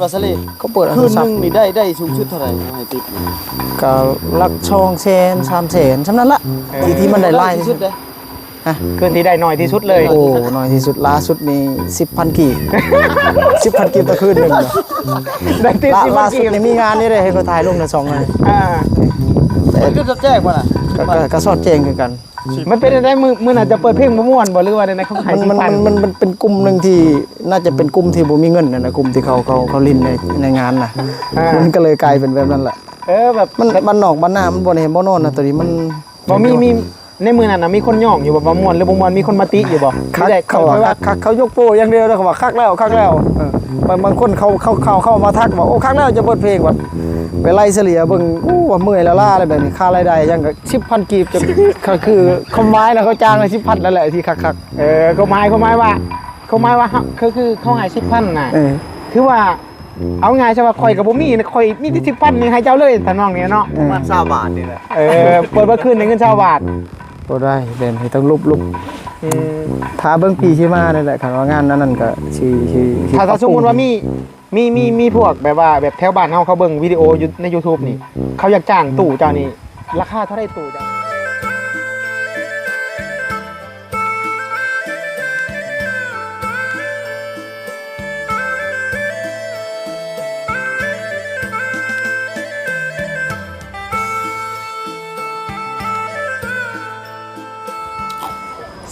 ວ່າຊະເລ ກໍເປີດເອົາໂທລະສັບ ຄືນໜຶ່ງນີ້ໄດ້ ໄດ້ສູງສຸດເທົ່າໃດ ໃຫ້ຕິບ? ກໍຫຼັກສອງແສນ ສາມແສນ ສ່ຳນັ້ນລະ ເອີ ທີ່ ທີ່ມັນໄດ້ຫຼາຍທີ່ສຸດເດ້. ຮະ? ຄືນທີ່ໄດ້ໜ້ອຍທີ່ສຸດເລີຍ. ໂອ້ ໜ້ອຍທີ່ສຸດ ຫຼ້າສຸດນີ້ສິບພັນກີບ ສິບພັນກີບຕໍ່ຄືນໜຶ່ງ. ໄດ້ຕິບສິບພັນກີບ ຫຼ້າສຸດນີ້ມີງານນີ້ເດ້ ໃຫ້ເຂົາຖ່າຍລົງໃນຊ່ອງໃຫ້. ອ່າ ເປັນຈຸດສອດແຈ້ງບໍ່ນະ? ກໍ ກໍ ກໍສອດແຈ້ງຄືກັນ. ມັນເປັນຈັ່ງໃດ? ມື້ ມື້ນັ້ນຈະເປີດເພງບໍ່ມ່ວນບໍ່ ຫຼືວ່າແນວໃດ? ເຂົາໃຫ້ສິບພັນ. ມັນ ມັນ ມັນເປັນກຸ່ມໜຶ່ງທີ່ໜ້າຈະເປັນກຸ່ມທີ່ບໍ່ມີເງິນຫັ້ນນະ ກຸ່ມທີ່ເຂົາ ເຂົາ ເຂົາຫຼິ້ນໃນ ໃນງານນະ. ອ່າ ມັນກໍເລີຍກາຍເປັນແບບນັ້ນແຫຼະ. ເອີ ແບບ ມັນ ບ້ານນອກບ້ານນາ ມັນບໍ່ໄດ້ເຫັນບໍ່ນອນນະ ໂຕນີ້ມັນ ບໍ່ມີ ມີ ໃນມື້ນັ້ນນະ ມີຄົນຍ້ອງຢູ່ບໍ່ວ່າມ່ວນຫຼືບໍ່ມ່ວນ? ມີຄົນມາຕິຢູ່ບໍ່? ຄັກ ເຂົາວ່າຄັກ ເຂົາຍົກໂປ້ຢ່າງດຽວ ເຂົາວ່າຄັກແລ້ວ ຄັກແລ້ວ. ເອີ ບາງ ບາງຄົນເຂົາ ເຂົາ ເຂົາ ເຂົາມາທັກວ່າ ໂອ້ ຄັກແລ້ວ ຈະເປີດເພງ. ບັດໄປໄລ່ສະເລ່ຍເບິ່ງ ໂອ້ ວ່າເມື່ອຍລ້າໆ ແລ້ວແບບນີ້ ຄ່າລາຍໄດ້ຫຍັງກໍສິບພັນກີບ ຈະ ກໍຄືຄວາມໝາຍນະ ເຂົາຈ້າງໃຫ້ສິບພັນນັ້ນແຫຼະທີ່ຄັກໆ. ເອີ ຄວາມໝາຍ ຄວາມໝາຍວ່າ ຄວາມໝາຍວ່າ ເຂົາ ຄື ເຂົາໃຫ້ສິບພັນນະ ເອີ ຖືວ່າ ເອົາງ່າຍຊະວ່າຂ້ອຍກໍບໍ່ມີນະ ຂ້ອຍມີແຕ່ສິບພັນນີ້ໃຫ້ເຈົ້າເລີຍ ທຳນອງນີ້ເນາະ. ເອີ ປະມານຊາວບາດນີ້ແຫຼະ. ເອີ ເປີດເບິດຄືນໄດ້ເງິນຊາວບາດ. ບໍ່ໄດ້ ແບບນີ້ຕ້ອງຫຼຸບໆ. ອືມ ຖ້າເບິ່ງປີທີ່ມານີ້ແຫຼະ ຄັນວ່າງານອັນນັ້ນກໍຊິ ຊິ ຊິ ຖ້າ ຖ້າສົມມຸດວ່າມີ ມີ ມີ ມີພວກແບບວ່າ ແບບແຖວບ້ານເຮົາ ເຂົາເບິ່ງວິດີໂອຢູ່ໃນຢູທູບນີ້ ເຂົາຢາກຈ້າງຕູ້ເຈົ້ານີ້ ລາຄາເທົ່າໃດຕູ້ເຈົ້າ?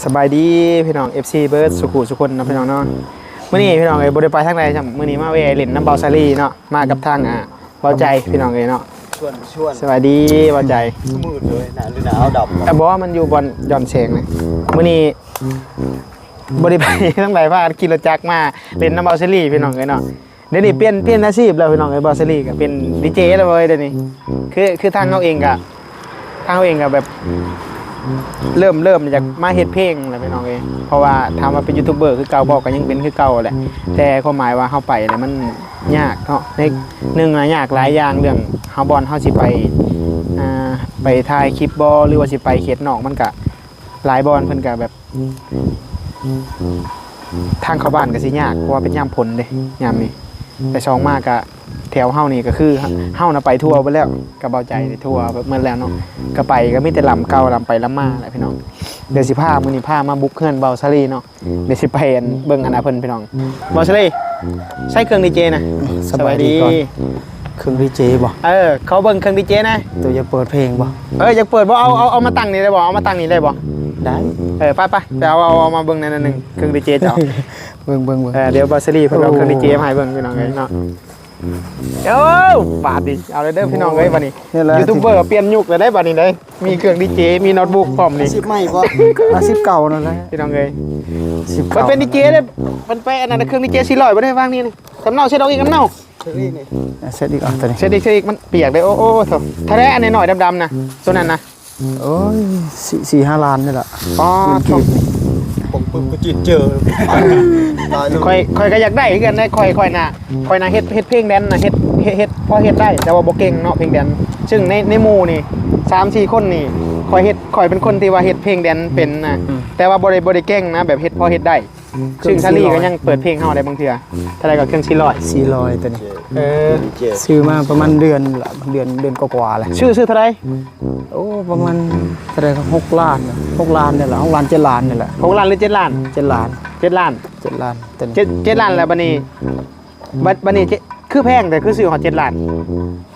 ສະບາຍດີພີ່ນ້ອງ ເອັຟຊີ ເບິດສູ່ຄູ່ສູ່ຄົນເນາະ ພີ່ນ້ອງເນາະ. ມື້ນີ້ພີ່ນ້ອງເອີຍ ບໍ່ໄດ້ໄປທາງໃດຊ້ຳ ມື້ນີ້ມາແວ່ຫຼິ້ນນຳເບົາສາລີເນາະ ມາກັບທາງ ອ່າ ເບົາໃຈ ພີ່ນ້ອງເອີຍເນາະ. ຊວນ ຊວນ ສະບາຍດີເບົາໃຈ. ມືດເລີຍນະ ຫຼືໜາວດຳ. ອ່ະ ບໍ່ ມັນຢູ່ບ່ອນຢ່ອນແສງນະ. ມື້ນີ້ບໍ່ໄດ້ໄປທາງໃດ ພາກັນຂີ່ລົດຈັກມາຫຼິ້ນນຳເບົາສາລີ ພີ່ນ້ອງເອີຍເນາະ. ດຽວນີ້ປ່ຽນ ປ່ຽນອາຊີບແລ້ວ ພີ່ນ້ອງເອີຍ. ເບົາສາລີກໍເປັນດີເຈແລ້ວເວີຍ ດຽວນີ້. ຄື ຄືທາງເຮົາເອງກໍ ທາງເຮົາເອງກໍແບບເລີ່ມ ເລີ່ມຢາກມາເຮັດເພງແລ້ວ ພີ່ນ້ອງເອີຍ. ເພາະວ່າຖາມວ່າເປັນຢູທູບເບີຄືເກົ່າບໍ່ ກໍຍັງເປັນຄືເກົ່າແຫຼະ ແຕ່ຄວາມໝາຍວ່າເຮົາໄປແລ້ວມັນຍາກເນາະ. ໜຶ່ງນະ ຍາກຫຼາຍຢ່າງ ເລື່ອງເຮົາ ບ່ອນເຮົາຊິໄປ ອ່າ ໄປຖ່າຍຄລິບບໍ່ ຫຼືວ່າຊິໄປເຂດນອກ ມັນກະຫຼາຍບ່ອນ ເພິ່ນກະແບບ ທາງເຂົ້າບ້ານກໍຊິຍາກ ເພາະວ່າເປັນຍາມຝົນເດ້ ຍາມນີ້. ແຕ່ສອງມາກະແຖວເຮົານີ້ກໍຄື ເຮົານະໄປທົ່ວເບິດແລ້ວ ກັບເບົາໃຈໄດ້ທົ່ວເບິດແລ້ວເນາະ. ກໍໄປກໍມີແຕ່ລຳເກົ່າ ລຳໄປລຳມາແຫຼະ ພີ່ນ້ອງ. ດຽວຊິພາ ມື້ນີ້ພາມາບຸກເຮືອນເບົາສາລີເນາະ. ດຽວຊິໄປອັນເບິ່ງອັນນະເພິ່ນ ພີ່ນ້ອງ. ເບົາສາລີ ໃຊ້ເຄື່ອງດີເຈນະ. ສະບາຍດີກ່ອນ. ເຄື່ອງດີເຈບໍ່? ເອີ ຂໍເບິ່ງເຄື່ອງດີເຈນະ. ໂຕຢາກເປີດເພງບໍ່? ເອີ ຢາກເປີດບໍ່? ເອົາ ເອົາ ເອົາມາຕັ້ງນີ້ໄດ້ບໍ່? ເອົາມາຕັ້ງນີ້ໄດ້ບໍ່? ໄດ້. ເອີ ໄປ ໄປ ໄປເອົາ ເອົາ ເອົາມາເບິ່ງແນວໜຶ່ງ ເຄື່ອງດີເຈເຈົ້າ. ເບິ່ງ ເບິ່ງ ເບິ່ງ. ເອີ ດຽວເບົາສາລີເພິ່ນເອົາເຄື່ອງດີເຈມາໃຫ້ເບິ່ງ ພີ່ນ້ອງເອີຍເນາະ. ໂອ້ ບາດນີ້ເອົາເລີຍເດີ ພີ່ນ້ອງເອີຍ. ບາດນີ້ຢູທູບເບີປ່ຽນຍຸກແລ້ວເດ້ ບາດນີ້ເດ້. ມີເຄື່ອງດີເຈ ມີໂນ້ດບຸກພ້ອມນີ້. ອາຊີບໃໝ່ບໍ່? ອາຊີບເກົ່ານັ້ນແຫຼະ ພີ່ນ້ອງເອີຍ. ອາຊີບເກົ່າ ມັນເປັນດີເຈເດ້ ມັນໄປອັນນັ້ນ ເຄື່ອງດີເຈສີ່ຮ້ອຍບໍ່ໄດ້ວາງນີ້. ກຳເນົາເຊັດອອກອີກ ກຳເນົາ. ເຊັດອີກ ເຊັດອີກ ເຊັດອີກ ມັນປຽກເດ້. ໂອ້ ໂອ້ ໂທ້ ຖ້າໄດ້ອັນນ້ອຍໆ ດຳໆ ນະ ໂຕນັ້ນນະ. ໂອ້ຍ ສີ່ ສີ່ຫ້າລ້ານນີ້ລະ. ປາດ ປຶ້ມປຶ້ມກໍຈິດເຈີ. ຂ້ອຍ ຂ້ອຍກໍຢາກໄດ້ຄືກັນເດ້. ຂ້ອຍ ຂ້ອຍນະ ຂ້ອຍນະເຮັດ ເຮັດເພງແດນນະ ເຮັດ ເຮັດ ເຮັດ ພໍເຮັດໄດ້ ແຕ່ວ່າບໍ່ເກັ່ງເນາະເພງແດນ. ຊຶ່ງໃນ ໃນໝູ່ນີ້ ສາມສີ່ຄົນນີ້ ຂ້ອຍເຮັດ ຂ້ອຍເປັນຄົນທີ່ວ່າເຮັດເພງແດນເປັນນະ ແຕ່ວ່າບໍ່ໄດ້ ບໍ່ໄດ້ເກັ່ງນະ ແບບເຮັດພໍເຮັດໄດ້. ຊຶ່ງຊາລີກໍຍັງເປີດເພງເຮົາໄດ້ບາງເທື່ອ. ເທົ່າໃດກໍເຄື່ອງສີ່ຮ້ອຍ ສີ່ຮ້ອຍໂຕນີ້. ເອີ ຊື້ມາປະມານເດືອນລະ ເດືອນ ເດືອນກວ່າໆແລ້ວ. ຊື້ ຊື້ເທົ່າໃດ? ໂອ້ ປະມານເທົ່າໃດ ຫົກລ້ານ ຫົກລ້ານນີ້ລະ ຫົກລ້ານ ເຈັດລ້ານນີ້ແຫຼະ. ຫົກລ້ານ ຫຼື ເຈັດລ້ານ? ເຈັດລ້ານ ເຈັດລ້ານ ເຈັດລ້ານໂຕນີ້. ເຈັດ ເຈັດລ້ານແລ້ວ ບາດນີ້ ບາດ ບາດນີ້ ຄືແພງແທ້ ຄືຊື້ຮອດເຈັດລ້ານ?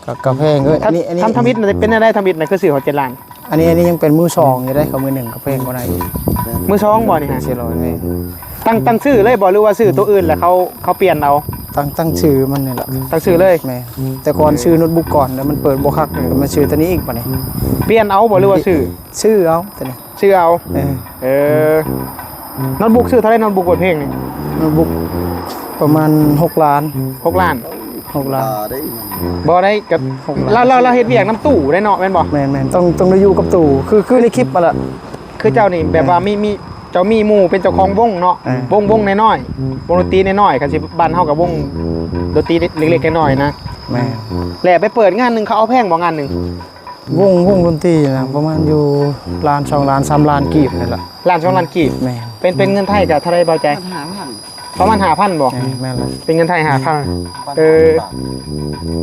ກໍ ກໍແພງເອີຍ. ອັນນີ້ ອັນນີ້ ທຳ ທຳອິດເປັນແນວໃດ? ທຳອິດນະ ຄືຊື້ຮອດເຈັດລ້ານ? ອັນນີ້ ອັນນີ້ຍັງເປັນມືສອງຢູ່ເດ້ ເຂົາມືໜຶ່ງກໍແພງກວ່ານັ້ນອີກ. ມືສອງບໍ່ນີ້? ສີ່ຮ້ອຍແມ່ນ. ຕັ້ງ ຕັ້ງຊື່ເລີຍບໍ່ ຫຼືວ່າຊື້ໂຕອື່ນແລ້ວເຂົາ ເຂົາປ່ຽນເອົາ? ຕັ້ງ ຕັ້ງຊື່ມັນນີ້ລະ. ຕັ້ງຊື່ເລີຍ? ແມ່ນ. ແຕ່ກ່ອນຊື້ໂນ້ດບຸກກ່ອນ ແລ້ວມັນເປີດບໍ່ຄັກ ກໍມາຊື້ໂຕນີ້ອີກບາດນີ້. ປ່ຽນເອົາບໍ່ ຫຼືວ່າຊື້? ຊື້ເອົາໂຕນີ້. ຊື້ເອົາ. ເອີ ເອີ ໂນ້ດບຸກຊື້ເທົ່າໃດ? ໂນ້ດບຸກເປີດເພງນີ້ ໂນ້ດບຸກປະມານຫົກລ້ານ. ຫົກລ້ານ? ຫົກລ້ານ. ບໍ່ໄດ້ ກໍ ຫົກລ້ານ ລາວ ລາວ ລາວເຮັດວຽກນຳຕູ້ໄດ້ເນາະ ແມ່ນບໍ່? ແມ່ນໆ ຕ້ອງ ຕ້ອງໄດ້ຢູ່ກັບຕູ້ ຄື ຄືໃນຄລິບຫັ້ນລະ. ຄືເຈົ້ານີ້ແບບວ່າ ແມ່ນ ມີ ມີ ເຈົ້າມີໝູ່ເປັນເຈົ້າຂອງວົງເນາະ. ເອີ ວົງ ວົງນ້ອຍໆ ວົງດົນຕີນ້ອຍໆ ຄັນຊິບ້ານເຮົາກໍວົງດົນຕີເລັກໆນ້ອຍໆນະ. ແມ່ນ. ແລ້ວໄປເປີດງານໜຶ່ງ ເຂົາເອົາແພງບໍ່ ງານໜຶ່ງ? ວົງ ວົງດົນຕີນະ ປະມານຢູ່ລ້ານ ສອງລ້ານ ສາມລ້ານກີບນີ້ລະ. ລ້ານ ສອງລ້ານກີບ. ແມ່ນ. ເປັນ ເປັນເງິນໄທກໍເທົ່າໃດ ເບົາໃຈ? ຫ້າພັນ. ປະມານຫ້າພັນບໍ່? ເອີ ແມ່ນແລ້ວ ເປັນເງິນໄທຫ້າພັນ. ເອີ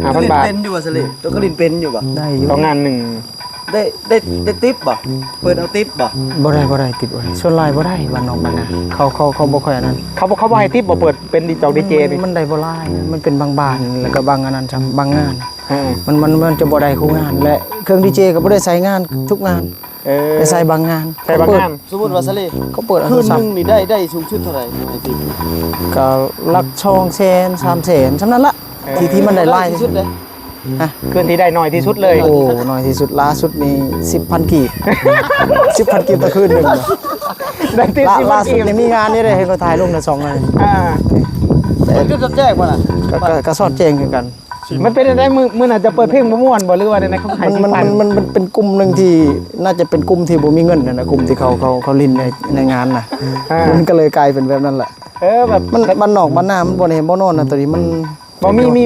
ຫ້າພັນບາດ. ເປັນຢູ່ບໍ່ສະເລ? ຕົວຄະລິນເປັນຢູ່ບໍ່? ໄດ້ຢູ່ ຕໍ່ງານໜຶ່ງ. ໄດ້ ໄດ້ ໄດ້ຕິບບໍ່? ເປີດເອົາຕິບບໍ່? ບໍ່ໄດ້ ບໍ່ໄດ້ຕິບເອີຍ ສ່ວນຫຼາຍບໍ່ໄດ້ ບ້ານນອກບ້ານນາ ເຂົາ ເຂົາ ເຂົາບໍ່ຄ່ອຍອັນນັ້ນ. ເຂົາ ເຂົາບໍ່ໃຫ້ຕິບບໍ່? ເປີດເປັນດີເຈ ດີເຈນີ້ ມັນ ມັນໄດ້ບໍ່ຫຼາຍ ມັນເປັນບາງບ້ານ ແລ້ວກໍບາງອັນນັ້ນຊ້ຳ ບາງງານ. ເອີ ມັນ ມັນ ມັນຈະບໍ່ໄດ້ຄູ່ງານ ແລະ ເຄື່ອງດີເຈກໍບໍ່ໄດ້ໃຊ້ງານທຸກງານ. ເອີ ໄດ້ໃຊ້ບາງງານ ໃຊ້ບາງງານ. ສົມມຸດວ່າສະເລ ເຂົາເປີດ ຄືນໜຶ່ງນີ້ໄດ້ ໄດ້ສູງສຸດເທົ່າໃດ? ກໍຫຼັກສອງແສນ ສາມແສນ ສ່ຳນັ້ນລະ. ເອີ ທີ່ ທີ່ມັນໄດ້ຫຼາຍທີ່ສຸດເດ້. ຮະ? ຄືນທີ່ໄດ້ໜ້ອຍທີ່ສຸດເລີຍ. ໂອ້ ໜ້ອຍທີ່ສຸດ ຫຼ້າສຸດນີ້ສິບພັນກີບ. ສິບພັນກີບຕໍ່ຄືນໜຶ່ງ. ໄດ້ຕິບສິບພັນກີບ. ຫຼ້າສຸດນີ້ມີງານນີ້ເດ້ ເຫັນເຂົາຖ່າຍລົງໃນຊ່ອງນັ້ນ. ອ່າ ເພິ່ນກໍສອດແຈ້ງບໍ່ລະ? ກໍ ກໍ ກໍສອດແຈ້ງຄືກັນ. ມັນເປັນຈັ່ງໃດ? ມື້ ມື້ນັ້ນຈະເປີດເພງບໍ່ມ່ວນບໍ່ ຫຼືວ່າແນວໃດ? ເຂົາໃຫ້ສິບພັນ. ມັນ ມັນ ມັນ ມັນເປັນກຸ່ມໜຶ່ງທີ່ ໜ້າຈະເປັນກຸ່ມທີ່ບໍ່ມີເງິນຫັ້ນນະ ກຸ່ມທີ່ເຂົາ ເຂົາ ເຂົາຫຼິ້ນໃນ ໃນງານນະ. ອ່າ ມັນກໍເລີຍກາຍເປັນແບບນັ້ນແຫຼະ. ເອີ ແບບ ມັນ ບ້ານນອກບ້ານນາ ມັນບໍ່ໄດ້ ບໍ່ນອນນະ ຕອນນີ້ມັນ ບໍ່ມີ ມີ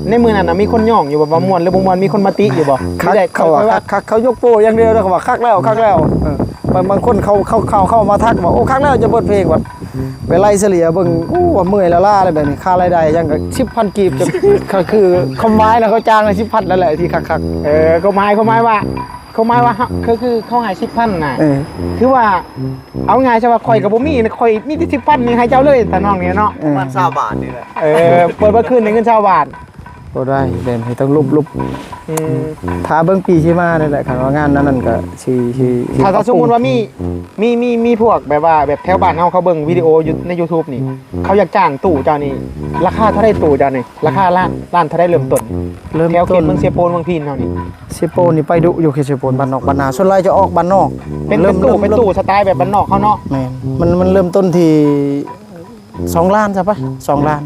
ໃນມື້ນັ້ນນະ ມີຄົນຍ້ອງຢູ່ບໍ່ ວ່າມ່ວນຫຼືບໍ່ມ່ວນ? ມີຄົນມາຕິຢູ່ບໍ່? ຄັກ ເຂົາວ່າຄັກ ຄັກ ເຂົາຍົກໂປ້ຢ່າງດຽວ ເຂົາວ່າຄັກແລ້ວ ຄັກແລ້ວ. ເອີ ບາງ ບາງຄົນເຂົາ ເຂົາ ເຂົາ ເຂົາມາທັກວ່າ ໂອ້ ຄັກແລ້ວ ຈະເປີດເພງ ວ່າໄປໄລ່ສະເລ່ຍເບິ່ງ ໂອ້ ວ່າເມື່ອຍລ້າໆ ແລ້ວ ແບບນີ້ຄ່າລາຍໄດ້ຫຍັງກໍສິບພັນກີບ. ກໍ ກໍຄືຄວາມໝາຍນະ ເຂົາຈ້າງໃຫ້ສິບພັນນັ້ນແຫຼະທີ່ຄັກໆ. ເອີ ຄວາມໝາຍ ຄວາມໝາຍວ່າ ຄວາມໝາຍວ່າ ເອີ ຄື ຄືເຂົາໃຫ້ສິບພັນນະ. ເອີ ຄືວ່າ ເອົາງ່າຍຊະວ່າຂ້ອຍກໍບໍ່ມີ ຂ້ອຍມີແຕ່ສິບພັນນີ້ໃຫ້ເຈົ້າເລີຍ ທຳນອງນີ້ເນາະ. ເອີ ປະມານຊາວບາດນີ້ແຫຼະ. ເອີ ເປີດເບິດຄືນໄດ້ເງິນຊາວບາດ. ບໍ່ໄດ້ ແບບນີ້ຕ້ອງຫຼຸບໆ. ອືມ ຖ້າເບິ່ງປີທີ່ມານີ້ແຫຼະ ຄັນວ່າງານນັ້ນ ນັ້ນກໍຊິ ຊິ ຊິ ຖ້າ ຖ້າສົມມຸດວ່າມີ ມີ ມີ ມີພວກແບບວ່າ ແບບແຖວບ້ານເຮົາ ເຂົາເບິ່ງວິດີໂອຢູ່ໃນຢູທູບນີ້ ເຂົາຢາກຈ້າງຕູ້ເຈົ້ານີ້ ລາຄາເທົ່າໃດຕູ້ເຈົ້ານີ້? ລາຄາລ້ານ ລ້ານເທົ່າໃດເລີ່ມຕົ້ນ? ເລີ່ມຕົ້ນ ແຖວເຂດເມືອງເຊໂປນ ເມືອງພີນເຮົານີ້. ເຊໂປນນີ້ໄປດຸຢູ່ເຂດເຊໂປນ ບ້ານນອກບ້ານນາ ສ່ວນຫຼາຍຈະອອກບ້ານນອກ. ເປັນ ເລີ່ມ ເປັນຕູ້ ເປັນຕູ້ສະໄຕແບບບ້ານນອກເຮົາເນາະ. ແມ່ນ ມັນ ມັນເລີ່ມຕົ້ນທີ່ສອງລ້ານຊະປະ ສອງລ້ານ.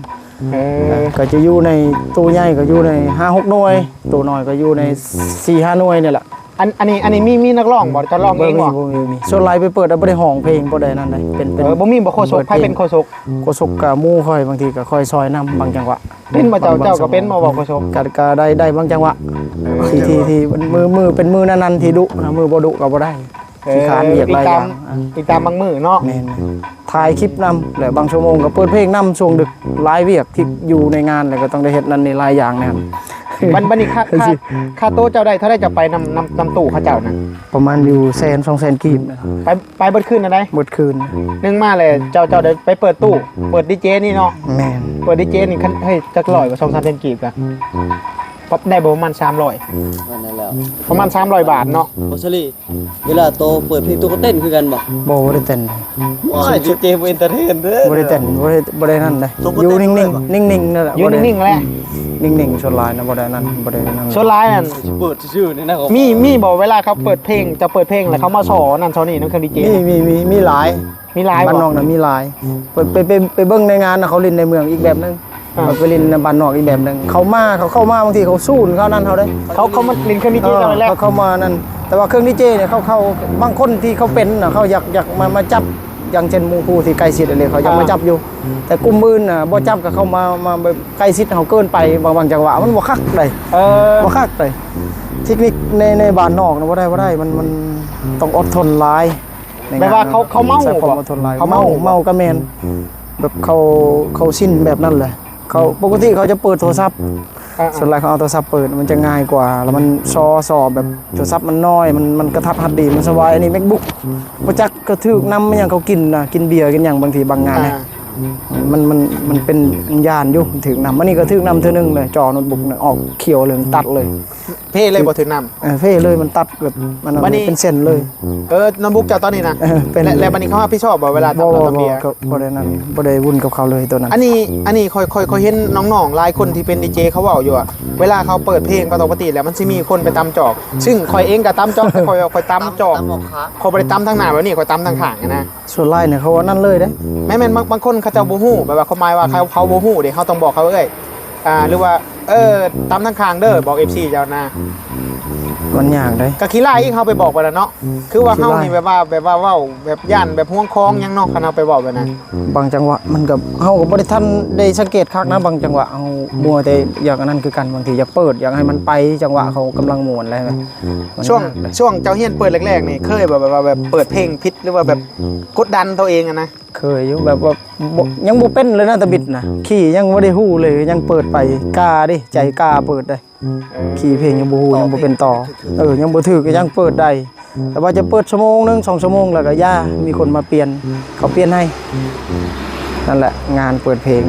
ເອີ ກໍຈະຢູ່ໃນ ໂຕໃຫຍ່ກໍຢູ່ໃນຫ້າຫົກໜ່ວຍ ໂຕນ້ອຍກໍຢູ່ໃນສີ່ຫ້າໜ່ວຍນີ້ແຫຼະ. ອັນ ອັນນີ້ ອັນນີ້ມີ ມີນັກຮ້ອງບໍ່? ເຈົ້າຮ້ອງເອງບໍ່? ບໍ່ມີ ບໍ່ມີ ສ່ວນຫຼາຍໄປເປີດ ບໍ່ໄດ້ຮ້ອງເພງ ບໍ່ໄດ້ນັ້ນເດ້. ເປັນ ເປັນ ເອີ ບໍ່ມີບໍ່ໂຄສົກ? ໃຜເປັນໂຄສົກ? ໂຄສົກກໍໝູ່ຂ້ອຍ ບາງທີກໍຂ້ອຍຊ່ອຍນຳບາງຈັງຫວະ. ເປັນບໍ່ເຈົ້າ? ເຈົ້າກໍເປັນບໍ່ ເວົ້າໂຄສົກ? ກໍ ກໍໄດ້ ໄດ້ບາງຈັງຫວະ. ເອີ ທີ່ ທີ່ ທີ່ມື້ ມື້ເປັນມື້ນັ້ນໆທີ່ດຸນະ ມື້ບໍ່ດຸກໍບໍ່ໄດ້. ເອີ ຂີ້ຄ້ານວຽກຫຼາຍຢ່າງ ອີງຕາມ ອີງຕາມບາງມື້ເນາະ. ແມ່ນ ແມ່ນ ຖ່າຍຄລິບນຳ ແລະ ບາງຊົ່ວໂມງກໍເປີດເພງນຳ ຊ່ວງດຶກ ຫຼາຍວຽກທີ່ຢູ່ໃນງານ ແລ້ວກໍຕ້ອງໄດ້ເຮັດນັ້ນນີ້ຫຼາຍຢ່າງແນວ. ບັດ ບັດນີ້ຄ່າ ຄ່າ ຄ່າໂຕເຈົ້າໄດ້ເທົ່າໃດ ເຈົ້າໄປນຳ ນຳ ນຳຕູ້ເຂົາເຈົ້ານະ? ປະມານຢູ່ແສນ ສອງແສນກີບນະ. ໄປ ໄປເບິດຄືນນັ້ນໃດ? ເບິດຄືນ. ໜຶ່ງມາແລ້ວ ເຈົ້າ ເຈົ້າໄດ້ໄປເປີດຕູ້ ເປີດດີເຈນີ້ເນາະ? ແມ່ນ. ເປີດດີເຈນີ້ ຄັນ ເຮີ້ຍ ຈັກຮ້ອຍກວ່າ ສອງສາມແສນກີບກະ ປັບໄດ້ບໍ່ ປະມານສາມຮ້ອຍ? ປະມານສາມຮ້ອຍບາດເນາະ. ບໍ່ສະລີ ເວລາໂຕເປີດເພງ ໂຕກໍເຕັ້ນຄືກັນບໍ່? ບໍ່ ບໍ່ໄດ້ເຕັ້ນ. ໂອ້ຍ ດີເຈບໍ່ເອັນເຕີເທນເດີ. ບໍ່ໄດ້ເຕັ້ນ ບໍ່ໄດ້ ບໍ່ໄດ້ນັ້ນເດ້. ຢູ່ນິ່ງໆ ເລີຍບໍ່? ນິ່ງໆ ນັ້ນແຫຼະ. ຢູ່ນິ່ງໆ ແຫຼະ. ນິ່ງໆ ສ່ວນຫຼາຍນະ ບໍ່ໄດ້ນັ້ນ ບໍ່ໄດ້ນັ້ນ. ສ່ວນຫຼາຍນັ້ນ ຊິເປີດຊື່ໆ ນີ້ນະ. ມີ ມີບໍ່ ເວລາເຂົາເປີດເພງ ເຈົ້າເປີດເພງແລ້ວເຂົາມາສໍ້ນັ້ນສໍ້ນີ້ນຳເຄື່ອງດີເຈ? ມີ ມີ ມີ ມີຫຼາຍ. ມີຫຼາຍບໍ່? ບ້ານນອກນະມີຫຼາຍ. ໄປ ໄປ ໄປ ໄປເບິ່ງໃນງານນະ ເຂົາຫຼິ້ນໃນເມືອງອີກແບບໜຶ່ງ. ອ່າ ເຂົາໄປຫຼິ້ນໃນບ້ານນອກອີກແບບໜຶ່ງ. ເຂົາມາ ເຂົາເຂົ້າມາ ບາງທີເຂົາສູນເຂົານັ້ນເຮົາເດ້. ເຂົາ ເຂົາມາຫຼິ້ນເຄື່ອງດີເຈ ເອີ ຕອນແລກ ເຂົາເຂົ້າມານັ້ນ. ແຕ່ວ່າເຄື່ອງດີເຈນີ້ ເຂົາ ເຂົາ ບາງຄົນທີ່ເຂົາເປັນນະ ເຂົາຢາກ ຢາກມາ ມາຈັບ ຢ່າງເຊັ່ນໝູ່ຄູ່ທີ່ໃກ້ຊິດ ອັນນີ້ ເຂົາຢາກມາ ອ່າ ຈັບຢູ່. ແຕ່ກຸ່ມອື່ນນະ ບໍ່ຈັບ ກໍເຂົ້າມາ ມາແບບໃກ້ຊິດເຮົາເກີນໄປ ບາງ ບາງຈັງຫວະມັນບໍ່ຄັກໃດ. ເອີ ບໍ່ຄັກໃດ. ເທັກນິກໃນ ໃນບ້ານນອກນະ ບໍ່ໄດ້ ບໍ່ໄດ້ ມັນ ມັນຕ້ອງອົດທົນຫຼາຍ. ໃນງານ ແບບວ່າເຂົາ ເຂົາເມົາບໍ່? ເຂົາເມົາ ເຂົາເມົາ ເມົາກໍແມ່ນ. ແບບເຂົາ ເຂົາຊິນແບບນັ້ນແຫຼະ. ເຂົາ ປົກກະຕິເຂົາຈະເປີດໂທລະສັບ. ອ່າໆ ສ່ວນຫຼາຍເຂົາເອົາໂທລະສັບເປີດ ມັນຈະງ່າຍກວ່າ ແລ້ວມັນຊໍ ຊໍແບບໂທລະສັບມັນນ້ອຍ ມັນ ມັນກະທັດຮັດດີ ມັນສະບາຍ. ອັນນີ້ແມັກບຸກ ບໍ່ຈັກກະຖືກນຳຫຍັງເຂົາກິນນະ ກິນເບຍກິນຫຍັງ ບາງທີບາງງານນີ້ ອ່າ ມັນ ມັນ ມັນເປັນຢ້ານຢູ່ ຖືກນຳ. ອັນນີ້ກໍຖືກນຳເທື່ອໜຶ່ງເລີຍ ຈໍໂນ້ດບຸກນະ ອອກຂຽວເລີຍ ຕັດເລີຍ. ເພເລີຍບໍ່ຖືກນຳ? ເອີ ເພເລີຍ ມັນຕັດແບບມັນເປັນເສັ້ນເລີຍ. ເອີ ໂນ້ດບຸກເຈົ້າຕອນນີ້ນະ? ເອີ ເປັນ. ແລ້ວບັດນີ້ເຂົາຮັບຜິດຊອບບໍ່ ເວລາ ບໍ່ ບໍ່ ບໍ່ ບໍ່ໄດ້ນັ້ນ ບໍ່ໄດ້ວຸ້ນກັບເຂົາເລີຍໂຕນັ້ນ. ອັນນີ້ ອັນນີ້ຂ້ອຍ ຂ້ອຍ ຂ້ອຍເຫັນນ້ອງໆຫຼາຍຄົນທີ່ເປັນດີເຈເຂົາເວົ້າຢູ່ວ່າ ເວລາເຂົາເປີດເພງປະກະຕິແລ້ວ ມັນຊິມີຄົນໄປຕຳຈອກ ຊຶ່ງຂ້ອຍເອງກໍຕຳຈອກ ແຕ່ຂ້ອຍ ຂ້ອຍຕຳຈອກ ຂ້ອຍບໍ່ໄດ້ຕຳທາງໜ້າແບບນີ້ ຂ້ອຍຕຳທາງຂ້າງນະ. ສ່ວນຫຼາຍນີ້ເຂົາເວົ້ານັ້ນເລີຍເດ້. ແມ່ນໆ ບາງ ບາງຄົນເຂົາເຈົ້າບໍ່ຮູ້ ແບບວ່າຄວາມໝາຍວ່າເຂົາ ເຂົາບໍ່ຮູ້ເດ້ ເຮົາຕ້ອງບອກເຂົາ ເອີຍ ອ່າ ຫຼືວ່າ ເອີ ຕຳທາງຂ້າງເດີ ບອກເອັຟຊີເຈົ້ານະ. ມັນຍາກເດ້ ກໍຂີ້ລ້າຍອີກ ເຮົາໄປບອກໄປແລ້ວເນາະ. ຄືວ່າເຮົານີ້ແບບວ່າ ແບບວ່າເວົ້າແບບຢ້ານແບບຫ່ວງຄອງຫຍັງເນາະ ຄັນເຮົາໄປເວົ້າແບບນັ້ນ. ບາງຈັງຫວະມັນກໍ ເຮົາກໍບໍ່ໄດ້ທັນໄດ້ສັງເກດຄັກນະ ບາງຈັງຫວະເຮົາມົວແຕ່ຢາກອັນນັ້ນຄືກັນ ບາງທີຢາກເປີດ ຢາກໃຫ້ມັນໄປ ຈັງຫວະເຂົາກຳລັງມ່ວນແລ້ວ. ອືມ ມັນ ຊ່ວງ ຊ່ວງເຈົ້າຮຽນເປີດແລກໆນີ້ ເຄີຍບໍ່ ແບບວ່າແບບເປີດເພງຜິດ ຫຼືວ່າແບບກົດດັນຕົວເອງຫັ້ນນະ? ເຄີຍຢູ່ ແບບວ່າບໍ່ ຍັງບໍ່ເປັນເລີຍນະ ຕະບິດນະ ຄີຍັງບໍ່ໄດ້ຮູ້ເລີຍ ຍັງເປີດໄປ ກ້າເດ້ ໃຈກ້າເປີດໄດ້. ເອີ ຄີເພງຍັງບໍ່ຮູ້ ຍັງບໍ່ເປັນຕໍ່ ເອີ ຍັງບໍ່ຖືກ ກໍຍັງເປີດໄດ້ ແຕ່ວ່າຈະເປີດຊົ່ວໂມງໜຶ່ງ ສອງຊົ່ວໂມງ ແລ້ວກໍຢ່າ ມີຄົນມາປ່ຽນ ເຂົາປ່ຽນໃຫ້. ນັ້ນແຫຼະ ງານເປີດເພງ.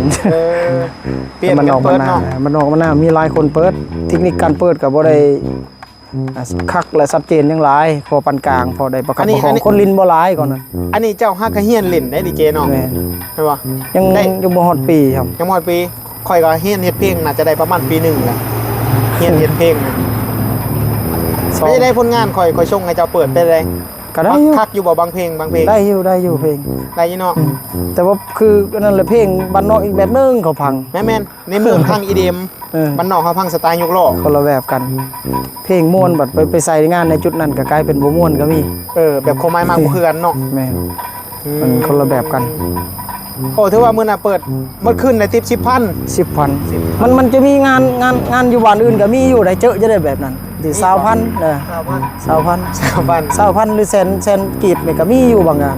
ເອີ ປ່ຽນກັນເປີດເນາະ. ບ້ານນອກບ້ານນາ ມີຫຼາຍຄົນເປີດ ເຕັກນິກການເປີດກໍບໍ່ໄດ້ ອາ ຄັກ ແລະ ຊັດເຈນຫຍັງຫຼາຍ ພໍປານກາງ ພໍໄດ້ປະຄັບປະຄອງ ອັນນີ້ ຄົນຫຼິ້ນບໍ່ຫຼາຍກ່ອນນະ. ອັນນີ້ເຈົ້າຫາກະຮຽນຫຼິ້ນໄດ້ດີເຈເນາະ. ແມ່ນ ແມ່ນບໍ່? ຍັງ ຍັງບໍ່ຮອດປີ ຍັງບໍ່ຮອດປີ. ຂ້ອຍກໍຮຽນເຮັດເພງ ໜ້າຈະໄດ້ປະມານປີໜຶ່ງແຫຼະ ຮຽນເຮັດເພງນະ. ເປັນໃດຜົນງານ ຂ້ອຍ ຂ້ອຍສົ່ງໃຫ້ເຈົ້າເປີດ ເປັນໃດ? ກໍໄດ້ຢູ່ ຄັກຢູ່ບໍ່ ບາງເພງ ບາງເພງ? ໄດ້ຢູ່ ໄດ້ຢູ່ເພງ ໄດ້ຢູ່ເນາະ. ອືມ ແຕ່ວ່າຄືອັນນັ້ນແຫຼະ ເພງບ້ານນອກອີກແບບໜຶ່ງ ເຂົາຟັງ. ແມ່ນໆ ໃນເມືອງຟັງອີດີເອັມ ເອີ ບ້ານນອກເຮົາຟັງສະໄຕລ໌ຍົກລໍ້ ຄົນລະແບບກັນ. ເພງມ່ວນ ບັດໄປ ໄປໃສ່ງານໃນຈຸດນັ້ນ ກໍກາຍເປັນບໍ່ມ່ວນກໍມີ. ເອີ ແບບຄວາມໝາຍມາກບໍ່ຄືກັນເນາະ. ແມ່ນ ອືມ ມັນຄົນລະແບບກັນ. ໂອ້ ຖືວ່າມື້ໜ້າເປີດໝົດຄືນໄດ້ຕິບສິບພັນ. ສິບພັນ ມັນ ມັນຈະມີງານ ງານ ງານຢູ່ບ້ານອື່ນກໍມີຢູ່ໄດ໋ ເຈີະຈະໄດ້ແບບນັ້ນ ທີ່ຊາວພັນ. ເອີ ຊາວພັນ ຊາວພັນ ຊາວພັນ ຊາວພັນ ຫຼື ແສນ ແສນກີບນີ້ກໍມີຢູ່ບາງງານ.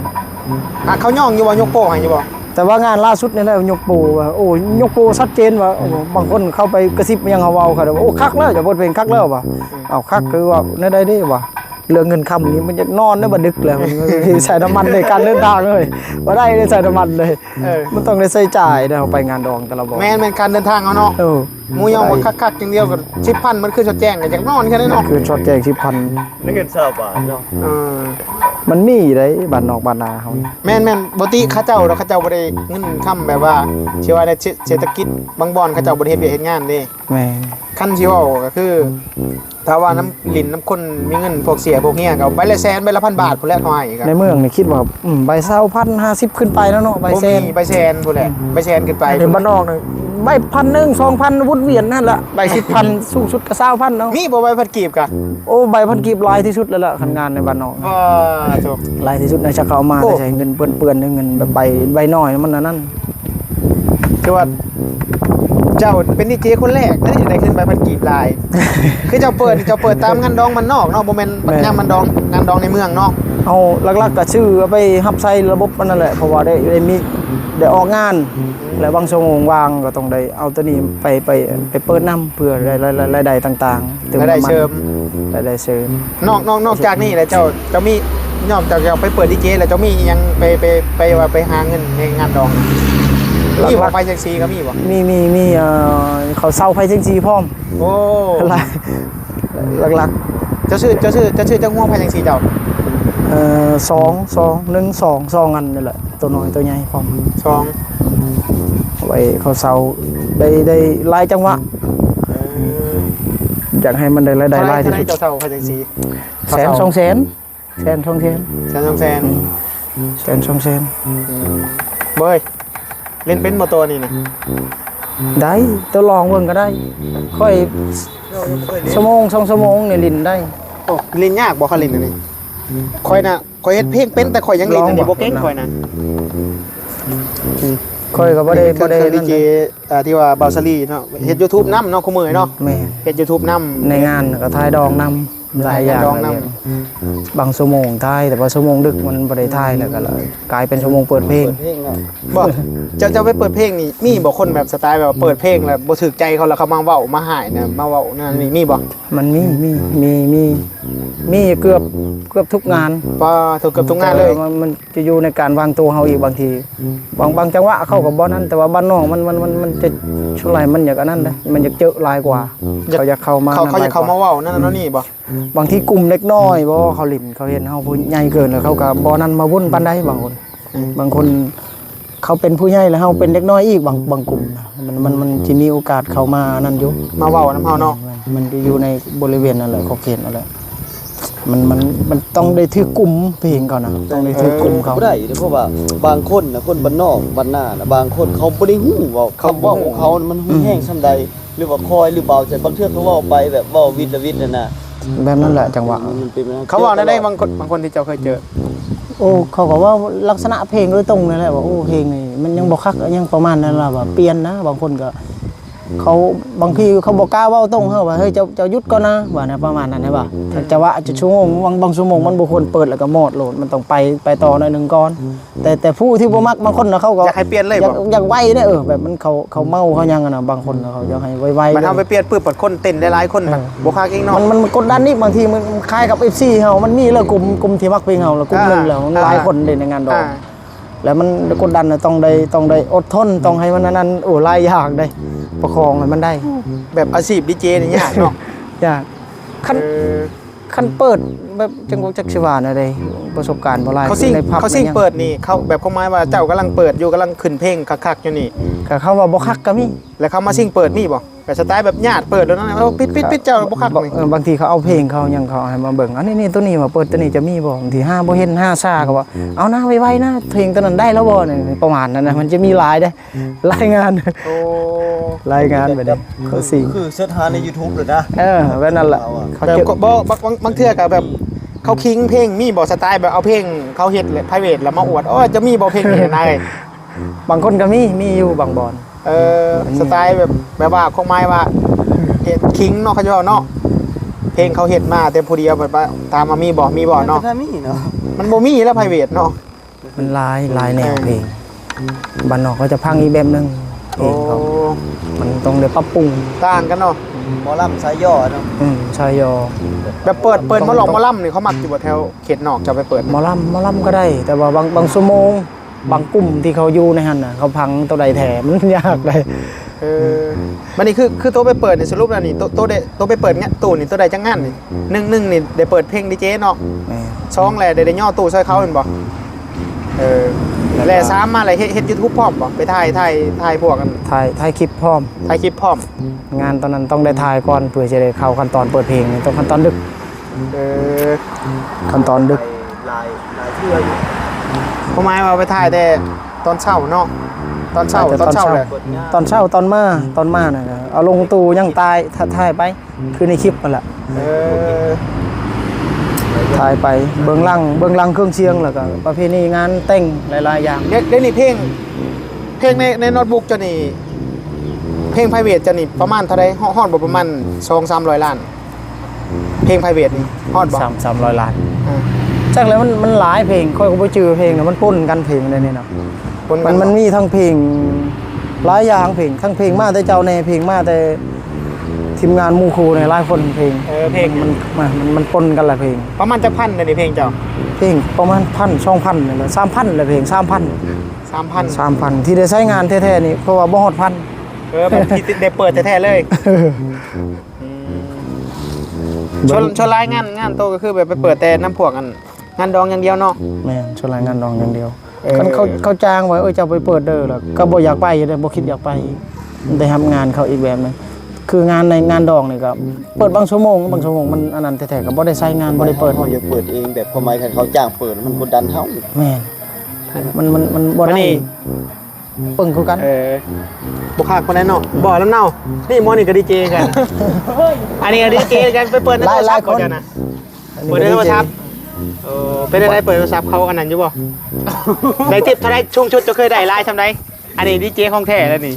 ອ່າ ເຂົາຍ້ອງຢູ່ບໍ່? ຍົກໂປ້ໃຫ້ຢູ່ບໍ່? ແຕ່ວ່າງານລ່າສຸດນີ້ແຫຼະ ຍົກໂປ້ວ່າ ໂອ້ ຍົກໂປ້ຊັດເຈນວ່າ ໂອ້ ບາງຄົນເຂົ້າໄປກະຊິບຫຍັງເຮົາເວົ້າ ເຂົາວ່າ ໂອ້ ຄັກແລ້ວ ເຈົ້າເປີດເພງຄັກແລ້ວວ່າ. ເອົາ ຄັກຄືວ່າແນວໃດເດ້ວ່າ ເລື່ອງເງິນຄຳນີ້ມັນຢາກນອນເດ້ ບັດດຶກແລ້ວ ໃຊ້ນ້ຳມັນໃນການເດີນທາງເລີຍ ບໍ່ໄດ້ເດ້ໃຊ້ນ້ຳມັນເລີຍ. ເອີ ມັນຕ້ອງໄດ້ໃຊ້ຈ່າຍເດ້ ເຮົາໄປງານດອງແຕ່ລະບ່ອນ. ແມ່ນໆ ການເດີນທາງເຮົາເນາະ. ເອີ ໝູ່ຍ້ອງວ່າຄັກໆຢ່າງດຽວກໍສິບພັນ ມັນຄືຊອດແຈ້ງ ກໍຢາກນອນແຄ່ນັ້ນເນາະ. ຄືຊອດແຈ້ງສິບພັນ ໄດ້ເງິນຊາວບາດເນາະ. ເອີ ມັນມີໄດ໋ ບ້ານນອກບ້ານນາເຮົາ. ແມ່ນໆ ບໍ່ຕິເຂົາເຈົ້າດອກ ເຂົາເຈົ້າບໍ່ໄດ້ເງິນຄຳ ແບບວ່າຊິວ່າໃນເສດຖະກິດ ບາງບ່ອນເຂົາເຈົ້າບໍ່ໄດ້ເຮັດວຽກເຮັດງານເດ້. ແມ່ນ ຄັນຊິເວົ້າກໍຄື ຖ້າວ່ານຳຫຼິ້ນນຳຄົນມີເງິນ ພວກເສຍພວກເຮຍ ກໍໃບລະແສນ ໃບລະພັນບາດພຸ້ນແຫຼະ ເຂົາໃຫ້. ໃນເມືອງນີ້ຄິດວ່າ ອືມ ໃບຊາວພັນ ຫ້າສິບຂຶ້ນໄປແລ້ວເນາະ ໃບແສນ ບໍ່ມີ ໃບແສນພຸ້ນແຫຼະ ອືມ ໃບແສນຂຶ້ນໄປ. ໃນບ້ານນອກນີ້ ໃບພັນໜຶ່ງ ສອງພັນ ວົນວຽນຫັ້ນລະ ໃບສິບພັນ ສູງສຸດກໍຊາວພັນເນາະ. ມີບໍ່ໃບພັນກີບກະ? ໂອ້ ໃບພັນກີບຫຼາຍທີ່ສຸດແລ້ວລະ ຄັນງານໃນບ້ານນອກ. ເອີ ຫຼາຍທີ່ສຸດໃນຊະເຂົ້າມາ ໂອ້ ໃຊ້ເງິນເປື້ອນໆ ເງິນແບບໃບ ໃບນ້ອຍມັນອັນນັ້ນ. ຄືວ່າເຈົ້າເປັນດີເຈຄົນແລກເດ້ ໄດ້ຂຶ້ນໃບພັນກີບຫຼາຍ. ຄືເຈົ້າເປີດ ເຈົ້າເປີດຕາມງານດອງບ້ານນອກເນາະ ບໍ່ແມ່ນ ແມ່ນ ຍາມງານດອງ ງານດອງໃນເມືອງເນາະ. ເຮົາຫຼັກໆກໍຊື້ເອົາໄປຮັບໃຊ້ລະບົບອັນນັ້ນແຫຼະ ເພາະວ່າໄດ້ ໄດ້ມີ ໄດ້ອອກງານ ແລະ ບາງຊົ່ວໂມງວ່າງກໍຕ້ອງໄດ້ເອົາໂຕນີ້ໄປ ໄປ ໄປເປີດນຳ ເພື່ອໄດ້ລາຍ ລາຍ ລາຍໄດ້ຕ່າງໆ ເຕີມ ລາຍໄດ້ເສີມ ລາຍໄດ້ເສີມ. ນອກ ນອກ ນອກຈາກນີ້ແລ້ວ ເຈົ້າ ເຈົ້າມີ ນອກຈາກເຈົ້າໄປເປີດດີເຈແລ້ວ ເຈົ້າມີອີ່ຫຍັງໄປ ໄປ ໄປວ່າໄປຫາເງິນໃນງານດອງ? ມີບໍ່? ໄຟແສງສີກໍມີບໍ່? ມີ ມີ ມີ ເອີ ເຂົາເຊົ່າໄຟແສງສີພ້ອມ. ໂອ້ ຫຼາຍ ຫຼັກໆ. ເຈົ້າຊື້ ເຈົ້າຊື້ ເຈົ້າຊື້ຈັກຫົວໄຟແສງສີເຈົ້າ? ເອີ ສອງ ສອງ ໜຶ່ງ ສອງ ສອງອັນນີ້ແຫຼະ ໂຕນ້ອຍໂຕໃຫຍ່ພ້ອມ ສອງ ໄວ້ເຂົາເຊົ່າໄດ້ ໄດ້ຫຼາຍຈັງຫວະ. ເອີ ຢາກໃຫ້ມັນໄດ້ລາຍໄດ້ຫຼາຍທີ່ສຸດ. ເທົ່າໃດ ເທົ່າໃດເຈົ້າເຊົ່າໄຟແສງສີ? ແສນ ສອງແສນ ແສນ ສອງແສນ ແສນ ສອງແສນ ອືມ ແສນ ສອງແສນ. ອືມ ເວີຍ ຫຼິ້ນເປັນບໍ່ໂຕນີ້ນະ? ໄດ້ ໂຕລອງເບິ່ງກໍໄດ້. ຂ້ອຍຊົ່ວໂມງ ສອງຊົ່ວໂມງນີ້ຫຼິ້ນໄດ້. ໂອ້ ຫຼິ້ນຍາກບໍ່ຄັນຫຼິ້ນອັນນີ້? ຂ້ອຍນະ ຂ້ອຍເຮັດເພງເປັນ ແຕ່ຂ້ອຍຍັງຫຼິ້ນອັນນີ້ບໍ່ເກັ່ງ ຂ້ອຍນະ. ຂ້ອຍກໍບໍ່ໄດ້ ບໍ່ໄດ້ ເປັນເຄື່ອງ ເຄື່ອງດີເຈ ທີ່ວ່າບ່າວສາລີເນາະ ເຮັດຢູທູບນຳເນາະ ຄູ່ມື້ເນາະ. ແມ່ນ ເຮັດຢູທູບນຳ ໃນງານກໍຖ່າຍດອງນຳ ຫຼາຍຢ່າງ ບາງຊົ່ວໂມງຖ່າຍ ແຕ່ວ່າຊົ່ວໂມງດຶກມັນບໍ່ໄດ້ຖ່າຍ ແລ້ວກໍກາຍເປັນຊົ່ວໂມງເປີດເພງ. ເປີດເພງເນາະ. ບໍ່ ເຈົ້າ ເຈົ້າໄປເປີດເພງນີ້ ມີບໍ່ຄົນແບບສະໄຕແບບວ່າເປີດເພງແລ້ວບໍ່ຖືກໃຈເຂົາ ແລ້ວເຂົາມາເວົ້າມາຮ້າຍນະ ມາເວົ້ານັ້ນນີ້ ມີບໍ່? ມັນມີ ມີ ມີ ມີ ມີເກືອບ ເກືອບທຸກງານ. ປາໂທ້ ເກືອບທຸກງານເລີຍ. ແຕ່ວ່າມັນ ມັນຈະຢູ່ໃນການວາງຕົວເຮົາອີກ ບາງທີ ບາງ ບາງຈັງຫວະເຂົາກໍບໍ່ນັ້ນ ແຕ່ວ່າບ້ານນອກມັນ ມັນ ມັນ ມັນຈະ ສ່ວນຫຼາຍມັນຢາກອັນນັ້ນເດ້ ມັນຢາກເຈີຫຼາຍກວ່າ ຢາກ ເຂົາຢາກເຂົ້າມາ ເຂົາ ເຂົາຢາກເຂົ້າມາເວົ້ານັ້ນ ອືມ ນັ້ນນີ້ບໍ່? ບາງທີກຸ່ມເດັກນ້ອຍບໍ່ ເຂົາຫຼິ້ນ ເຂົາເຫັນເຮົາຜູ້ໃຫຍ່ເກີນ ແລ້ວເຂົາກໍບໍ່ນັ້ນມາວຸ້ນປານໃດ ບາງຄົນ. ອືມ ບາງຄົນເຂົາເປັນຜູ້ໃຫຍ່ ແລ້ວເຮົາເປັນເດັກນ້ອຍອີກ ບາງ ບາງກຸ່ມນະ ມັນ ມັນ ມັນຊິມີໂອກາດເຂົ້າມານັ້ນຢູ່ ມາເວົ້ານຳເຮົາເນາະ. ແມ່ນ ມັນຢູ່ ຢູ່ໃນບໍລິເວນນັ້ນແຫຼະ ຂອບເຂດນັ້ນແຫຼະ. ມັນ ມັນ ມັນຕ້ອງໄດ້ຖືກກຸ່ມເພງເຂົານະ ຕ້ອງໄດ້ຖືກກຸ່ມເຂົາ. ບໍ່ໄດ້ເດ້ ເພາະວ່າບາງຄົນນະ ຄົນບ້ານນອກບ້ານນານະ ບາງຄົນເຂົາບໍ່ໄດ້ຮູ້ວ່າຄຳເວົ້າຂອງເຂົາມັນຮຸນແຮງສ່ຳໃດ. ຫຼືວ່າຄ່ອຍ ຫຼືເບົາໃຈ? ບາງເທື່ອເຂົາເວົ້າໄປແບບເວົ້າວິດລະວິດຫັ້ນນະ. ແບບນັ້ນແຫຼະ ຈັງຫວະ ມັນເປັນໄປນະ. ເຂົາເວົ້າແນວໃດ ບາງຄົນ ບາງຄົນທີ່ເຈົ້າເຄີຍເຈີ? ໂອ້ ເຂົາກໍເວົ້າລັກສະນະເພງໂດຍຕົງນັ້ນແຫຼະ ວ່າ ໂອ້ ເພງນີ້ມັນຍັງບໍ່ຄັກ ຫຍັງປະມານນັ້ນລະ ວ່າ ອືມ ປ່ຽນນະ. ບາງຄົນກໍ ອືມ ເຂົາ ບາງທີເຂົາບໍ່ກ້າເວົ້າຕົງ ເຮົາວ່າ ເຮີ້ຍ ເຈົ້າ ເຈົ້າຢຸດກ່ອນນະ ວ່າແນວປະມານນັ້ນ ເຫັນບໍ່? ອືມ ຈັງຫວະຈັກຊົ່ວໂມງ ບາງ ບາງຊົ່ວໂມງມັນບໍ່ຄວນເປີດ ແລ້ວກໍມອດໂລດ ມັນຕ້ອງໄປ ໄປຕໍ່ໜ້ອຍໜຶ່ງກ່ອນ. ອືມ ແຕ່ ແຕ່ຜູ້ທີ່ບໍ່ມັກ ບາງຄົນນະ ເຂົາກໍຢາກໃຫ້ປ່ຽນເລີຍບໍ່? ຢາກ ຢາກໄວເດ້ ເອີ ແບບມັນ ເຂົາ ເຂົາເມົາ ເຂົາຫຍັງຫັ້ນນະ ບາງຄົນນະ ເຂົາຢາກໃຫ້ໄວໆ ບັດເຮົາໄປປ່ຽນປຶບ ບັດຄົນເຕັ້ນຫຼາຍໆຄົນ ເອີ ບໍ່ຄັກອີກເນາະ. ມັນ ມັນ ມັນກົດດັນອີກ ບາງທີມັນ ມັນຄ້າຍກັບເອັຟຊີເຮົາ ມັນມີແລ້ວກຸ່ມ ກຸ່ມທີ່ມັກເພງເຮົາ ແລ້ວກຸ່ມໜຶ່ງແລ້ວ ມັນຫຼາຍຄົນເດ້ໃນງານດອງ ອ່າ ແລ້ວມັນກົດດັນນະ ຕ້ອງໄດ້ ຕ້ອງໄດ້ອົດທົນ ຕ້ອງໃຫ້ມັນອັນນັ້ນ ໂອ້ ຫຼາຍຢ່າງເດ້ ປະຄອງໃຫ້ມັນໄດ້. ແບບອາຊີບດີເຈນີ້ຍາກເນາະ? ຍາກ. ຄັນ ເອີ ຄັນເປີດແບບ ຈັກ ຈັກຊິວ່າແນວໃດ ປະສົບການບໍ່ຫຼາຍ ເຂົາຊິງ ໃນຜັບ ເຂົາຊິງເປີດນີ້ ເຂົາແບບຄວາມໝາຍວ່າເຈົ້າກຳລັງເປີດຢູ່ ກຳລັງຂຶ້ນເພງຄັກໆຢູ່ນີ້ ກະເຂົາວ່າບໍ່ຄັກກະມີ ແລ້ວເຂົາມາຊິງເປີດມີບໍ່? ແບບສະໄຕແບບຍາດເປີດໂລດນະ ເອົາ ປິດໆໆ ເຈົ້າບໍ່ຄັກນີ້. ເອີ ບາງທີເຂົາເອົາເພງເຂົາຫຍັງ ເຂົາໃຫ້ມາເບິ່ງ ອັນນີ້ ນີ້ ໂຕນີ້ວ່າເປີດໂຕນີ້ຈະມີບໍ່? ບາງທີຫາບໍ່ເຫັນ ຫາຊ້າ ເຂົາວ່າ ເອົານະ ໄວໆນະ ເພງໂຕນັ້ນໄດ້ແລ້ວບໍ່? ປະມານນັ້ນນະ ມັນຈະມີຫຼາຍເດ້ ລາຍງານ ໂອ້ ລາຍງານແບບນີ້ ເຂົາຊິງ ຄືເສີດຫາໃນຢູທູບເລີຍນະ. ເອີ ແບບນັ້ນລະ ເຂົາ ແບບ ເຈົ້າ ກໍບໍ່ ບາງ ບາງ ບາງເທື່ອກໍແບບເຂົາຄິງເພງ ມີບໍ່ສະໄຕແບບເອົາເພງເຂົາເຮັດ private ແລ້ວມາອວດ? ໂອ້ຍ ຈະມີບໍ່ເພງນີ້ນະ? ບາງຄົນກໍມີ ມີຢູ່ບາງບ່ອນ. ເອີ ອືມ ສະໄຕແບບ ແບບວ່າຄວາມໝາຍວ່າເຮັດຄິງເນາະ ເຂົາເຈົ້າເວົ້າເນາະ ເພງເຂົາເຮັດມາແຕ່ຜູ້ດຽວ ແບບວ່າຖາມວ່າມີບໍ່? ມີບໍ່ເນາະ? ມັນກໍມີເນາະ ມັນບໍ່ມີແລ້ວ private ເນາະ. ມັນຫຼາຍ ຫຼາຍແນວ ເອີ ເພງ ບ້ານນອກເຂົາຈະຟັງອີກແບບໜຶ່ງ ເພງເຂົາ ໂອ້ ມັນຕ້ອງໄດ້ປັບປຸງ ຕ່າງກັນເນາະ. ໝໍລຳສາຍຍໍເນາະ. ອືມ ສາຍຍໍ ແບບເປີດ ເປີດໝໍລຳ ໝໍລຳນີ້ເຂົາມັກຢູ່ບໍ່ ແຖວເຂດນອກ ເຈົ້າໄປເປີດ? ໝໍລຳ ໝໍລຳກໍໄດ້ ແຕ່ວ່າບາງ ບາງຊົ່ວໂມງ ບາງກຸ່ມທີ່ເຂົາຢູ່ໃນຫັ້ນນະ ເຂົາຟັງໂຕໃດແທ້ ມັນຍາກເດ້. ເອີ ບັດນີ້ຄື ຄືໂຕໄປເປີດນີ້ ສະຫຼຸບແລ້ວນີ້ ໂຕ ໂຕໄດ້ ໂຕໄປເປີດງານຕູ້ນີ້ ໂຕໄດ້ຈັກງານນີ້? ໜຶ່ງ ໜຶ່ງນີ້ໄດ້ເປີດເພງດີເຈເນາະ. ແມ່ນ. ສອງແຫຼະ ໄດ້ ໄດ້ຍໍຕູ້ຊ່ອຍເຂົາແມ່ນບໍ່? ເອີ ແລ້ວ ແລະ ສາມມາແລ້ວເຮັດ ເຮັດຢູທູບພ້ອມບໍ່? ໄປຖ່າຍ ຖ່າຍ ຖ່າຍພວກອັນ ຖ່າຍ ຖ່າຍຄລິບພ້ອມ ຖ່າຍຄລິບພ້ອມ. ງານຕອນນັ້ນຕ້ອງໄດ້ຖ່າຍກ່ອນ ເພື່ອຈະໄດ້ເຂົ້າຂັ້ນຕອນເປີດເພງ ຕ້ອງຂັ້ນຕອນດຶກ. ເອີ ຂັ້ນຕອນດຶກ ຫຼາຍ ຫຼາຍເທື່ອຢູ່. ຄວາມໝາຍວ່າໄປຖ່າຍແຕ່ຕອນເຊົ້າເນາະ ຕອນເຊົ້າ ຕອນເຊົ້າແຫຼະ ຕອນເຊົ້າ ຕອນມາ ຕອນມານະ ເອົາລົງຕູ້ຍັງຕາຍ ຖ່າຍ ຖ່າຍໄປ ຄືໃນຄລິບຫັ້ນແຫຼະ. ເອີ ຖ່າຍໄປເບື້ອງຫຼັງ ເບື້ອງຫຼັງເຄື່ອງສຽງ ແລ້ວກໍປະເພນີງານແຕ່ງຫຼາຍໆຢ່າງ. ດຽວ ດຽວນີ້ເພງ ເພງໃນ ໃນໂນ້ດບຸກເຈົ້ານີ້ ເພງ private ເຈົ້ານີ້ປະມານເທົ່າໃດ? ຮອດ ຮອດບໍ່ປະມານສອງສາມຮ້ອຍລ້ານ? ເພງ private ນີ້ຮອດບໍ່? ສາມ ສາມຮ້ອຍລ້ານ. ອ່າ ຈັກແລ້ວ ມັນ ມັນຫຼາຍເພງ ຂ້ອຍກໍບໍ່ຈື່ເພງນະ ມັນປົນກັນເພງໃດນີ້ເນາະ. ປົນກັນ ມັນ ມັນມີທັງເພງຫຼາຍຢ່າງ ເພງ ທັງເພງມາແຕ່ເຈົ້າແດ່ ເພງມາແຕ່ທີມງານໝູ່ຄູ່ແດ່ ຫຼາຍຄົນເພງ. ເອີ ເພງ ມັນ ມັນ ມັນ ມັນປົນກັນລະເພງ. ປະມານຈັກພັນແລ້ວນີ້ເພງເຈົ້າ? ເພງປະມານພັນ ສອງພັນນີ້ແຫຼະ ສາມພັນແຫຼະເພງ ສາມພັນ ສາມພັນ ສາມພັນ ທີ່ໄດ້ໃຊ້ງານແທ້ໆນີ້ ເພາະວ່າບໍ່ຮອດພັນ. ເອີ ແບບທີ່ໄດ້ເປີດແທ້ໆເລີຍ. ອືມ ສ່ວນ ສ່ວນຫຼາຍງານ ງານໂຕກໍຄືແບບໄປເປີດແຕ່ນຳພວກອັນງານດອງຢ່າງດຽວເນາະ. ແມ່ນ ສ່ວນຫຼາຍງານດອງຢ່າງດຽວ. ເອີ ຄັນເຂົາ ເຂົາຈ້າງວ່າ ເອີ ເຈົ້າໄປເປີດເດີ ແລ້ວກໍບໍ່ຢາກໄປເດ້ ບໍ່ຄິດຢາກໄປ ໄດ້ຮັບງານເຂົາອີກແບບໜຶ່ງ. ຄືງານໃນງານດອງນີ້ກໍເປີດບາງຊົ່ວໂມງ ບາງຊົ່ວໂມງມັນອັນນັ້ນແທ້ໆ ກໍບໍ່ໄດ້ໃຊ້ງານ ບໍ່ໄດ້ເປີດ. ເຮົາຢາກເປີດເອງ ແບບຄວາມໝາຍຄັນເຂົາຈ້າງເປີດ ມັນກົດດັນເຮົາ. ແມ່ນ ມັນ ມັນ ມັນບໍ່ໄດ້ ອັນນີ້ ເບິ່ງຄືກັນ. ເອີ ບໍ່ຄັກປານໃດເນາະ ບໍ່ລຳເນົາ. ນີ້ໝໍນີ້ກໍດີເຈກັນ ອັນນີ້ກໍດີເຈກັນ ໄປເປີດໃນໂທລະສັບບໍ່ເຈົ້ານະ? ເປີດໃນໂທລະສັບ. ໂອ້ ເປັນຈັ່ງໃດ ເປີດໂທລະສັບ ເຂົາອັນນັ້ນຢູ່ບໍ່? ໄດ້ທິບເທົ່າໃດ ສູງສຸດເຈົ້າເຄີຍໄດ້ຫຼາຍສ່ຳໃດ? ອັນນີ້ດີເຈຂອງແທ້ແລ້ວນີ້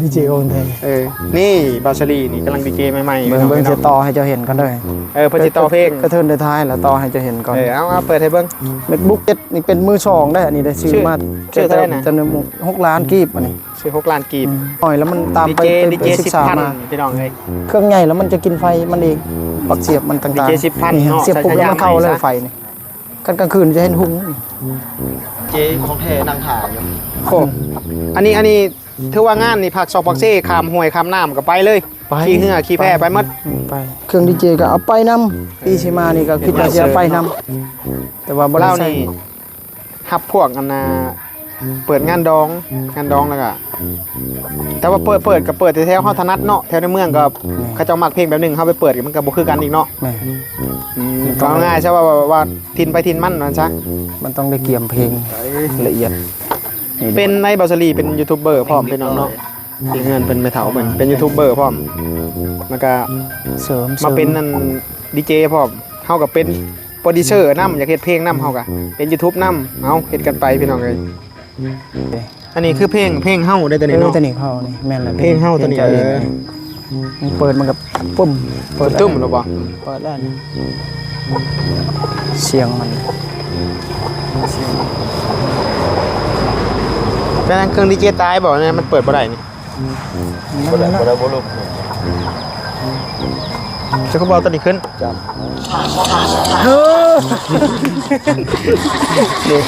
ດີເຈຂອງແທ້. ເອີ ນີ້ບ່າວສາລີນີ້ກຳລັງດີເຈໃໝ່ໆ ເບິ່ງ ເບິ່ງ ພີ່ນ້ອງ ຊິຕໍ່ໃຫ້ເຈົ້າເຫັນກ່ອນເດີ. ເອີ ເພິ່ນຊິຕໍ່ເພງ ກະເທີນໄດ້ຖ່າຍແລ້ວຕໍ່ໃຫ້ເຈົ້າເຫັນກ່ອນ. ເອີ ເອົາ ເອົາເປີດໃຫ້ເບິ່ງ. MacBook ເຈັດນີ້ເປັນມືສອງເດ້ ອັນນີ້ໄດ້ຊື້ມາ ເຈັດ ເທົ່າໃດນະ? ເຈັດ ຫົກລ້ານກີບ ອັນນີ້ ຊື້ຫົກລ້ານກີບ. ອືມ ນ້ອຍແລ້ວມັນຕາມໄປ ດີເຈ ດີເຈສິບພັນ ໄປສຶກສາມາ ພີ່ນ້ອງເອີຍ. ເຄື່ອງໃຫຍ່ແລ້ວມັນຈະກິນໄຟມັນເອງ ປັກສຽບມັນຕ່າງໆ. ດີເຈສິບພັນເນາະ ສຽບປຸບແລ້ວມັນເຂົ້າເລີຍໄຟນີ້ ຄັນກາງຄືນຈະເຫັນຮຸ່ງ. ເຈຂອງແທ້ນັ່ງຖ້າຢູ່. ໂອ້ ອັນນີ້ ອັນນີ້ຖືວ່າງານນີ້ ພາກຊອກພາກເຊ ຂ້າມຫ້ວຍຂ້າມນ້ຳກໍໄປເລີຍ ໄປ ຂີ່ເຮືອຂີ່ແພໄປໝົດ. ອືມ ໄປ ເຄື່ອງດີເຈກໍເອົາໄປນຳ ປີຊິມານີ້ກໍຄິດວ່າຊິເອົາໄປນຳ ແຕ່ວ່າບໍ່ໄດ້ໃຊ້. ຮັບພວກອັນນ່າ ເປີດງານດອງ ງານດອງແລ້ວກະ ແຕ່ວ່າເປີດ ເປີດກໍເປີດແຖວໆເຮົາຖະໜັດເນາະ ແຖວໃນເມືອງກໍ ແມ່ນ ເຂົາເຈົ້າມັກເພງແບບໜຶ່ງ ເຮົາໄປເປີດມັນກໍບໍ່ຄືກັນອີກເນາະ. ແມ່ນ ອືມ ເອົາງ່າຍຊະວ່າ ວ່າ ວ່າຖິ່ນໃຜຖິ່ນມັນວ່າຊັ້ນຊະ ມັນຕ້ອງໄດ້ກຽມເພງ ເອີ ລະອຽດ. ເປັນໃນ ບ່າວສາລີເປັນຢູທູບເບີພ້ອມ ພີ່ນ້ອງເນາະ. ທີ່ເຮືອນເພິ່ນ ແມ່ເຖົ້າເພິ່ນເປັນຢູທູບເບີພ້ອມ ແລ້ວກະ ເສີມ ມາເປັນ ເສີມ ອັນ ດີເຈພ້ອມ. ເຮົາກະເປັນໂປຣດິວເຊີນຳ ຢາກເຮັດເພງນຳ ເຮົາກະເປັນຢູທູບນຳ. ເອົາ ເຮັດກັນໄປພີ່ນ້ອງເອີຍ. ອັນນີ້ຄືເພງ ເພງເຮົາເດ້ ຕົວນີ້ເນາະ. ເອີ ຕົວນີ້ເຮົານີ້ ແມ່ນລະ ເພງເຮົາຕົວນີ້. ເອີ ເປີດມັນກະປຶ້ມ ເປີດ ຕຶ້ມແລ້ວບໍ່? ເປີດແລ້ວນີ້ ສຽງມັນ ເປັນຫຍັງເຄື່ອງດີເຈຕາຍບໍ່? ມັນເປີດບໍ່ໄດ້ນີ້. ບໍ່ໄດ້ ບໍ່ໄດ້ ບໍ່ລົງ. ຈະຄືບໍ່ເອົາຕົວນີ້ຂຶ້ນ?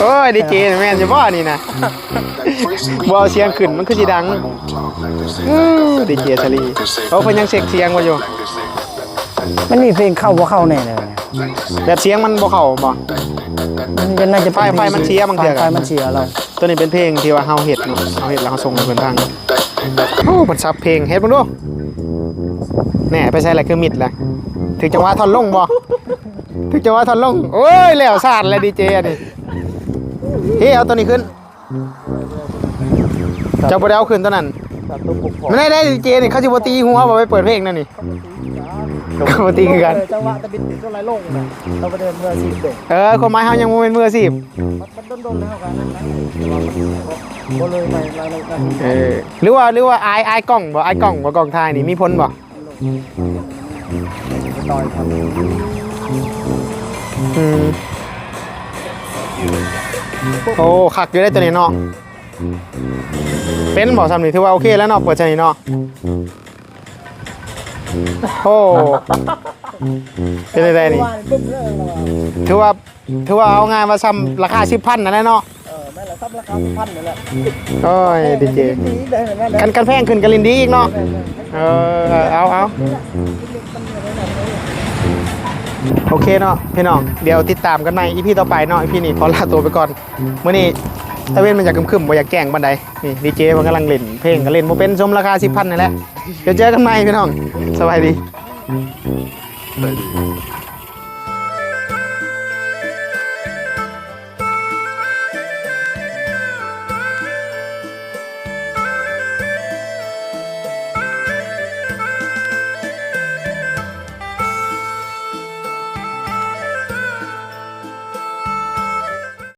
ໂອ້ຍ ດີເຈແມ່ນຢູ່ບໍ່ນີ້ນະ? ບໍ່ເອົາສຽງຂຶ້ນ ມັນຄືຊິດັງ. ເອີ ດີເຈສາລີ ເອີ ເພິ່ນຍັງເຊັກສຽງບໍ່ຢູ່? ມັນມີເພງເຂົ້າບໍ່ເຂົ້າແນ່ເລີຍ. ແບບສຽງມັນບໍ່ເຂົ້າບໍ່? ມັນກໍໜ້າຈະເປັນ ໄຟ ໄຟມັນເສຍບາງເທື່ອ. ໄຟ ໄຟມັນເສຍແລ້ວ. ຕົວນີ້ເປັນເພງທີ່ວ່າເຮົາເຮັດເນາະ ເຮົາເຮັດແລ້ວເຮົາສົ່ງໃຫ້ເພິ່ນຟັງ. ໂອ້ ເພິ່ນສັບເພງ ເຮັດເບິ່ງດູ. ແນ່ ໄປໃສລະ ຄືມິດລະ? ຖືກຈັງຫວະທ່ອນລົງບໍ່? ຖືກຈັງຫວະທ່ອນລົງ. ໂອ້ຍ ແລ້ວຊາດແລ້ວ ດີເຈອັນນີ້. ເຮ ເອົາຕົວນີ້ຂຶ້ນ. ເຈົ້າບໍ່ໄດ້ເອົາຂຶ້ນຕົວນັ້ນ. ມັນໄດ້ ໄດ້ ດີເຈນີ້ ເຂົາຊິບໍ່ຕີຫົວບໍ່ ໄປເປີດເພງນັ້ນນີ້? ເຂົາບໍ່ຕີຄືກັນ. ເອີ ຈັງຫວະຕະບິດຕິດຕົວໄຫຼລົງນະ ເຮົາບໍ່ໄດ້ມືອາຊີບເດ້. ເອີ ຄວາມໝາຍເຮົາຍັງບໍ່ແມ່ນມືອາຊີບ. ມັນ ມັນດົນໆແລ້ວເຮົາກະນັ້ນນະ ບໍ່ເລີຍໄປ ໄປ ໄປ. ເອີ ຫຼືວ່າ ຫຼືວ່າອາຍ ອາຍກ້ອງບໍ່? ອາຍກ້ອງບໍ່? ກ້ອງຖ່າຍນີ້ມີຜົນບໍ່? ອືມ ໂອ້ ຄັກຢູ່ເດ້ຕົວນີ້ເນາະ. ເປັນບໍ່ຊ່ຳນີ້? ຖືວ່າໂອເຄແລ້ວເນາະ ເປີດຊ່ຳນີ້ເນາະ. ໂອ້ ເປັນຈັ່ງໃດນີ້? ຖືວ່າ ຖືວ່າເອົາງ່າຍວ່າຊ່ຳລາຄາສິບພັນນັ້ນແຫຼະເນາະ. ເອີ ແມ່ນລະ ຊ່ຳລາຄາສິບພັນນັ້ນແຫຼະ. ໂອ້ຍ ດີເຈ ຄັນ ຄັນແພງຂຶ້ນກະຫຼິ້ນດີອີກເນາະ. ເອີ ເອົາ ເອົາ ໂອເຄເນາະພີ່ນ້ອງ ດຽວຕິດຕາມກັນໃໝ່ ອີພີຕໍ່ໄປເນາະ. ອີພີນີ້ຂໍລາໂຕໄປກ່ອນ. ມື້ນີ້ຕາເວັນມັນຢາກຄຶມໆ ບໍ່ຢາກແຈ້ງປານໃດ. ນີ້ ດີເຈເພິ່ນກຳລັງຫຼິ້ນເພງ ກະຫຼິ້ນບໍ່ເປັນ ສົມລາຄາສິບພັນນີ້ແຫຼະ. ດຽວເຈີກັນໃໝ່ພີ່ນ້ອງ ສະບາຍດີ.